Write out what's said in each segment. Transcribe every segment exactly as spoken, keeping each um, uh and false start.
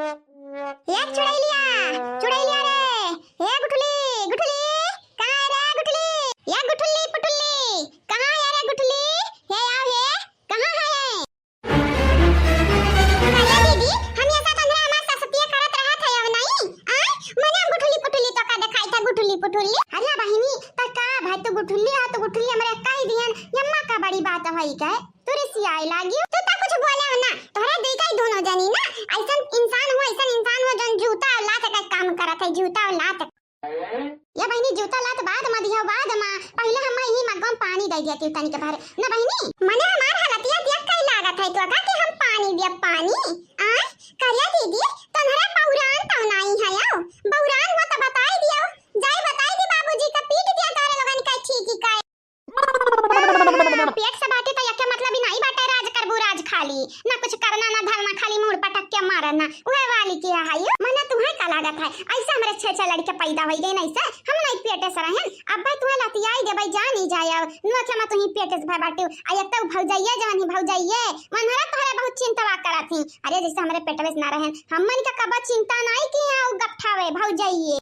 ए चुड़ैलिया, चुड़ैलिया रे, ए गुठली, गुठली, कहाँ है रे गुठली? ए गुठली पुठली, कहाँ है रे गुठली? हे आओ हे, कहाँ है? अरे दीदी, हम ऐसा तंद्रा हमार ससतिया करत रहत है अब नहीं? आय, मने हम गुठली पुठली तो का देखाई था गुठली पुठली? अरे बहिनी, त का भाई तू गुठली है तो गुठली हमरे कह दिहन, यम्मा का बड़ी बात है का? तू रिसियाए लागी, तू त कुछ बोले हो ना, तोहरा देखा ही दोनों जनी ना, ऐसन इंसान हो, ऐसन इंसान हो जौन जूता और लात का काम करत है, जूता और लात। ये बहिनी जूता लात बाद मा दिया, बाद मा, पहिले हम यही मग्गम पानी दे दिया तू तनिक भर, ना बहिनी? मने हमार हालतिया देख कई लागत है तो का कि हम पानी दिया पानी? आय, करिया दीदी, तोहरा बौरान तो नाई है आओ, बौरान हो तो बताई दियो, जाई बताई दी बाबूजी का पीट दिया तोहरे लोगन का ठीक ही का। पेट से बाटे त यके मतलब ही नाई बाटे, राज करबू राज खाली, ना कुछ करना ना धरना, खाली मुड़ पटक के मारना, उहे वाली की है यो। मने तुहे का लागत है, ऐसे हमरे छह छह लड़के पैदा होई गए, नहीं से हम नहीं पेटे से रहन, अब भाई तुहे लतियाई देबै, जानी जाए, नुआ के मैं तुही पेटे से भाई बाटे, आ एक तो भौजाइये जवन ही भौजाइये, मनहरा तोहरे बहुत चिंतवा करत ही, अरे जैसे हमरे पेटवे से ना रहन, हमन का कबा चिंता नाई की है, उ गट्ठावे भौजाइये।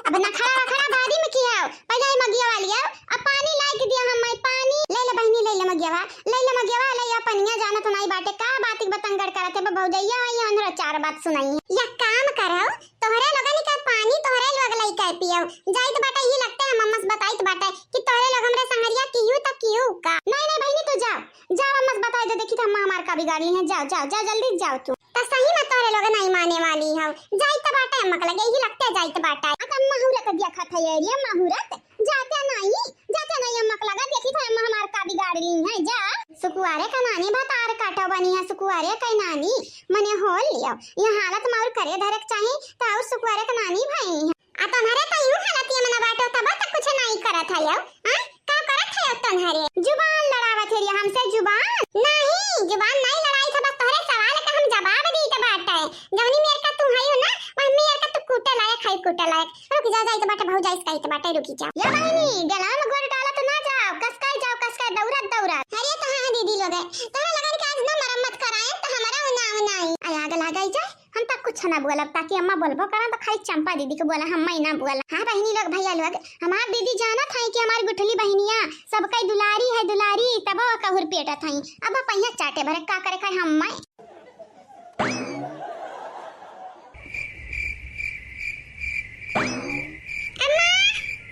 अब नखरा वखरा बारी में किया हो, पहिले ही मगिया वाली आओ, अब पानी लाइक दिया हम, मैं पानी ले ले बहिनी, ले ले मगियावा, ले ले मगियावा, ले या पनिया, जाना तो नाई बाटे का बात एक बतंगड़ करत है, अब भौजैया है, ये उन्हरा चार बात सुनाई है। या काम करो, तोहरे लोगन का पानी तोहरे लोग लइके पियो, जाइत बाटे, ये लगते हम अम्मा से बताइत बाटे कि तोहरे लोग हमरे संगरिया कियू त कियू का। नहीं, नहीं बहिनी, तू जाओ, जाओ, अम्मा से बताई दे, देखी त अम्मा हमार का बिगाड़ी है। जाओ, जाओ, जाओ, जल्दी जाओ तू। त सही में तोहरे लोग नहीं माने वाली हो। जाइत बाटे अम्मा के लगे, यही लगते जाइत बाटे। आ त अम्मा हुरत देखत है, अरे अम्मा हुरत, जाते नहीं, जाते नहीं अम्मा के लगे, देखी त अम्मा हमार का बिगाड़ ली है। जा, सुकुआरे का नानी भतार काटो बनी है, सुकुआरे का नानी, मने हो लियो। ये हालत में और करे धरे के चाही, त और सुकुआरे का नानी भई है। आ तोहरे त यूं हालत ये मना बाटो, तब तक कुछ नहीं करत है यो। हाँ? का करत है यो तोहरे? जुबान लड़ावत है रे हमसे, जुबान? नहीं, जुबान नहीं लड़ाई था, बस तोहरे सवाल का हम जवाब दीत बाटे। जवनी मेर का तू है ना, वह मेर का तू कूटे लायक है, कूटे लायक। रुक जा, जाइत बाटे, भौजाई से कहत बाटे, रुकी जाओ। या बहिनी, गला में गोड़ डालत ना जाओ, कसकाई जाओ, कसकाई दौड़त दौड़त। अरे तो हाँ दीदी लोग है, तोहरे लगन के आज ना मरम्मत कराए, तो हमारा ना, ना आई। आय आग लगाई जाए। हम त कुछ ना बोलब, ताकि अम्मा बोलबो करन त खाली चंपा दीदी के बोला, हम ही ना बोला। हाँ बहिनी लोग, भैया लोग, हमार दीदी जानत है कि हमार गुठली बहिनिया सबका दुलारी है, दुलारी, तब वो कहूर पेटत है। अब पहिया चाटे भरे का करे खाए हम मैं। अम्मा,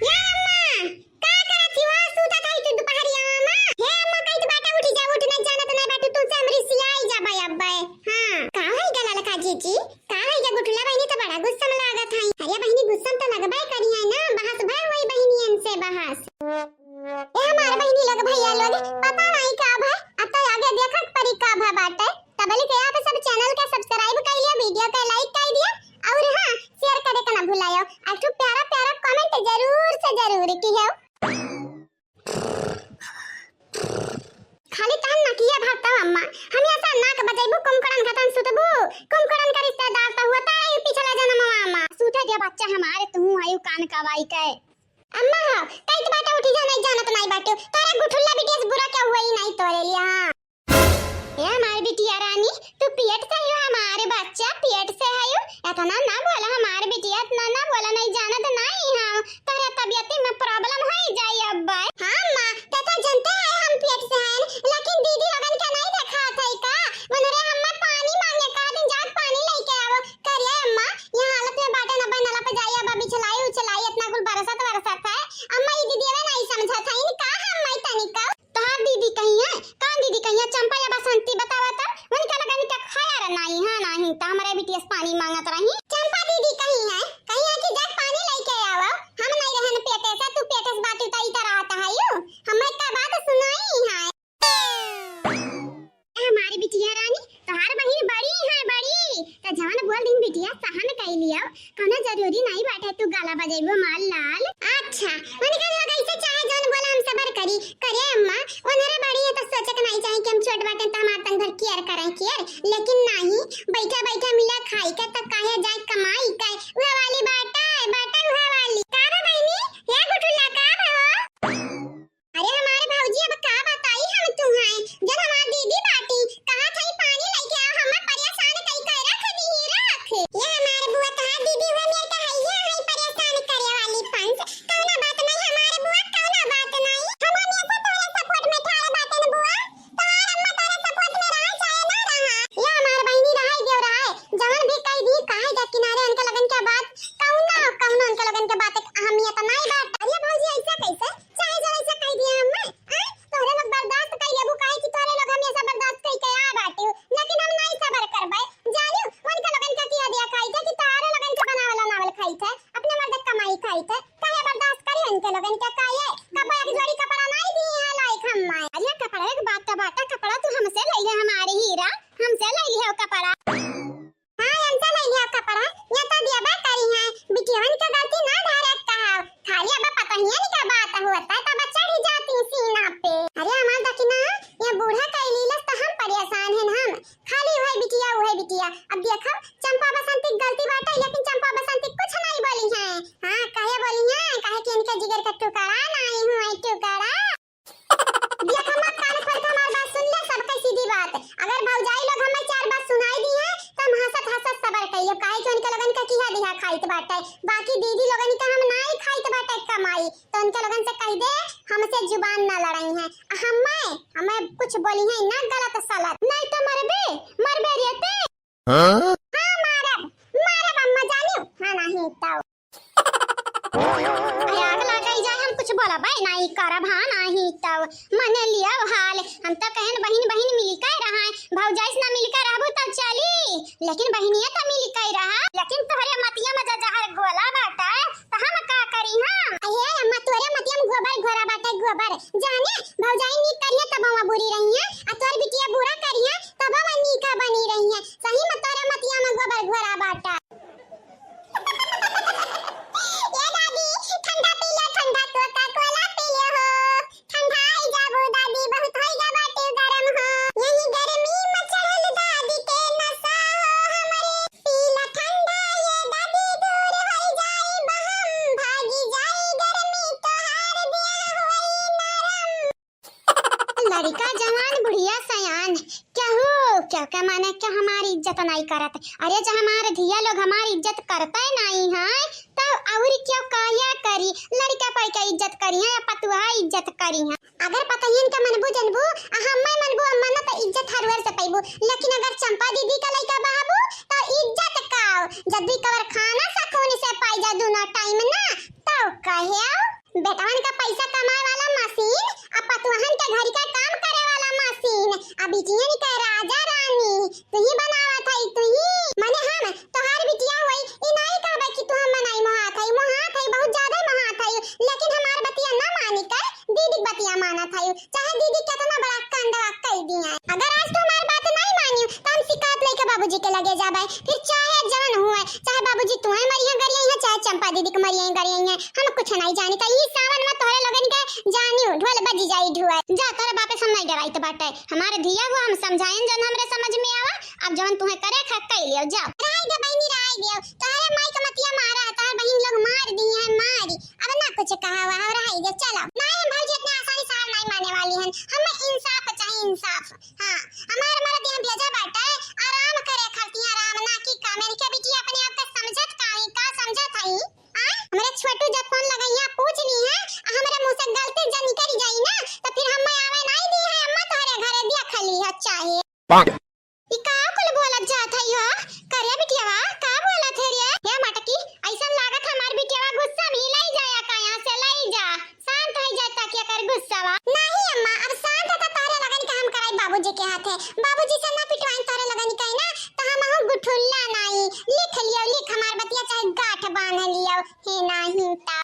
या अम्मा, का करत ही वहाँ सूतत है तू दुपहरिया में? हे अम्मा, कहित बाटे उठी जा, उठ नहीं जानत नहीं बाटू, तुमसे हम रिसियाई जाबे अब्बे। हाँ, का है गला लखा जीजी? का है ये गुठला बहिनी तो बड़ा गुस्सा में लागत है। अरे बहिनी गुस्सा में तो लगबे करी है ना, बहस भर वही बहिनी इनसे बहस। ए हमारे बहिनी लोग भैया लोग, पता नहीं का भा, अब तो आगे देखक परी का भा बाटे। तबली के आप सब चैनल के सब्सक्राइब कर लिया, वीडियो के लाइक कर दिया और हाँ शेयर करे के ना भुलायो। एक ठो प्यारा प्यारा कमेंट जरूर से जरूर कियो। खाली तहन नकिया भरता अम्मा, हम ऐसा नाक बजैबू, कुमकड़न खतन सुतबू, कुमकड़न का रिश्तेदार तो हुआ तारे पिछला जन्म अम्मा। सूते दे बच्चा हमारे, तू आयु कान कवाई के। अम्मा हो, कहित बाटे उठी जा, नहीं जानत नहीं बाटे, तोरे गुठुल्ला बिटिया से बुरा क्या हुआ ही नहीं तोरे लिए। हाँ। ए हमार बिटिया रानी, तू पेट से हो हमारे बच्चा, पेट से हो, इतना ना बोला हमार बिटिया, इतना ना बोला, नहीं जानत नहीं हम, तोरे तबियत में प्रॉब्लम हो जाई अब्बे। हाँ माँ, ते तो जानते हैं हम पेट से हैं, लेकिन दीदी लोगन के नहीं देखा थे का, उन्हरे हम्मा पानी मांगे का दिन जात पानी लेके आवो, करे अम्मा, यहाँ हालत में बाटे न बनला पे जाई, अब बिछलाई उछलाई इतना कुल बरसत बरसत है, अम्मा ये दीदी नहीं समझा था, इनका हम मैं तनिका तोहार दीदी कहीं है? कौन दीदी कहीं है? चंपा या बसंती बतावा तो। उनका लगा नहीं क्या खाया रहा नहीं, हाँ नहीं, तो हमारे बिटिया से पानी मांगत रही। चंपा दीदी कहीं है? कहीं है कि जाके पानी लेके आवा। हम नहीं रहन पेटे से, तू पेटे से बाटी उतारी तो रहता है यू। हमें का बात सुनाई है। हमारी बिटिया रानी, तोहार बहिन बड़ी है, बड़ी। तो जवन बोल दिन बिटिया सहन कई लियो। कौनो जरूरी नहीं बाटे तू गाला बजेबू हमार लाल। अच्छा, उनके लगे से चाहे जौन बोला हम सबर करी। करे अम्मा, उन्हरे बड़ी है तो सोचे के नहीं चाहे कि हम छोट बाटे तो हमार तन भर केयर करें केयर, लेकिन नहीं, बैठा बैठा मिला खाई के तो काहे जाए कमाई के। वह वाली बाटा है, बाटा वह वाली। का रे बहिनी, या गुठुल्ला का बा हो? अरे हमारे भौजी, अब का बताई हम तुहैं, जब हमार दीदी बाटी, कहा थई पानी लेके आओ, हमें परेशान कई के रख दी रे। देखो, चंपा बसंती के गलती बाटे, लेकिन चंपा बसंती कुछ नाहीं बोली हैं। हाँ, काहे बोली हैं? काहे कि इनके जिगर का टुकड़ा नाहीं हुए, टुकड़ा। देख, हमार कान खोल के हमार बात सुन ले, सबके सीधी बात। अगर भौजाई लोग हमें चार बात सुनाई दी हैं, तो हम हंसत हंसत सबर कइले, काहे कि उनके लोगन का किहा दिहा खाइत बाटे, बाकी दीदी लोगन का हम नाहीं खाइत बाटे कमाई। तो उनके लोगन से कहि दे, हमसे जुबान ना लड़ाई हैं। हमें, हमें कुछ बोली हैं ना गलत सलत। नाहीं तो मरबे, मरबे रे ते। हाँ? हाँ, मारब, मारब अम्मा जानियो। हाँ, नाहीं तो। अरे आग लागे जाए, हम कुछ बोलबे नाहीं करब, हाँ, नाहीं तो। मने लियो हाल, हम तो कहन बहिन, बहिन मिलके रहा, भौजाई से ना मिलके रहबू तब चली, लेकिन बहिनिया तो मिलके रहा। लेकिन तोहरे मतिया में जो जहर घोला बाटे, तो हम का करी हम? अरे अम्मा, तोरे मतिया में गोबर घोरा बाटे, गोबर। जाने, भौजाई नीक करिहे तब वहाँ बुरी रही है, आ तोर बिटिया बुरा करिहे तब वहाँ नीका बनी रही है। सही में तोरे मतिया में गोबर घोरा बाटे। ए दादी, ठंडा पी लो, ठंडा, Coca Cola पी लो हो। ठंडा आई जाबू दादी, बहुत होई गा बाटे गरम हो। यही गर्मी में चढ़ल दादी के नशा हो हमरे। पीला ठंडा ये दादी, दूर होई जाई बहम, भागी जाई गर्मी, तोहार देह होई नरम। लड़िका जवान, बुढ़िया सयान, केहू, केहू के माने के हमार इज्जत नाई करत। अरे, जब हमार धिया लोग हमार इज्जत करते नाई हैं, तब अउर केहू काया करी? लड़िका पई के इज्जत करी हैं या पतुहा इज्जत करी हैं? अगर पतहियन के मनबू जनबू, आ हम्मे मनबू अम्मा ना, त इज्जत हरुअर से पइबू। लेकिन अगर चंपा दीदी का लइका बहबू, त इज्जत का? जब भी कवर खाना सकून से पाई जा दूनो टाइम ना, तो कहे बेटवन का पैसा कमाए वाला मशीन, आ पतुहन के घर का काम करे वाला मशीन, आ बिटियन के राजा रानी, तू ही बनावत है, तू ही। मने हम तोहार बिटिया होई, ई नाई कहबे कि तू हम नाई मोहात है, मोहात है, बहुत ज्यादा मोहात है, लेकिन हमार बतिया ना मानी कर, दीदी के बतिया मानत है, चाहे दीदी कितना बड़ा कांड कई दिए। अगर आज तू हमार बात नाई मानियो, तो हम शिकायत लेके बाबूजी के लगे जाबे, फिर चाहे जवन हुए, चाहे बाबूजी तुहे मरिया गरिया है, चाहे चंपा दीदी के मरिया गरिया है, हम कुछ नाई जानी। तो ई सावन में तोहरे लोगन के जानियो, ढोल बज जाई ढोल। जा, तोहरे बापे से हम नाई डराइत बाटे। हमारे धिया हुआ हम समझाएन जौन हमरे समझ में आवा। अब जौन तुहे करे खा कई लियो, जाओ। राय दे बहिनी, राय दियो। तोहरे माई के मतिया मारा, तोहर बहिन लोग मार दी है, मारी। अब ना कुछ कहा हुआ, अब राय दे, चलो। नाई हम भौजी इतना आसानी से हार नाई माने वाली हन। हमें इंसाफ चाहिए, इंसाफ। हाँ, हमार मरद यहाँ भेजा बाटे, आराम करे खातिर आराम, ना कि काम। इनके बिटिया अपने आप के समझत का है, का समझत है? आय, हमरे छोटू जब फोन लगइया पूछ ली है, आ हमरे मुंह से गलती जब निकल जाई ना, तो फिर हम आवे नाई दी है, अम्मा तोहरे घरे दिया खली है चाहे। ई का कुल बोलत जात है हो? करे बिटियावा, का बोलत है रे? हे मटकी, ऐसन लागत हमार बिटियावा गुस्सा में ही लई जाया का यहाँ से लई जा। शांत हो जाए ताकि एकर गुस्सावा। नहीं अम्मा, अब शांत है तो तोहरे लगन के हम कराई बाबूजी के हाथे। बाबूजी से ना पिटवाइन तोहरे लगन के ना, तो हम हूँ गुठुल्ला नाई। लिख लियो, लिख हमार बतिया चाहे गांठ बांध लियो। हे नहीं ता।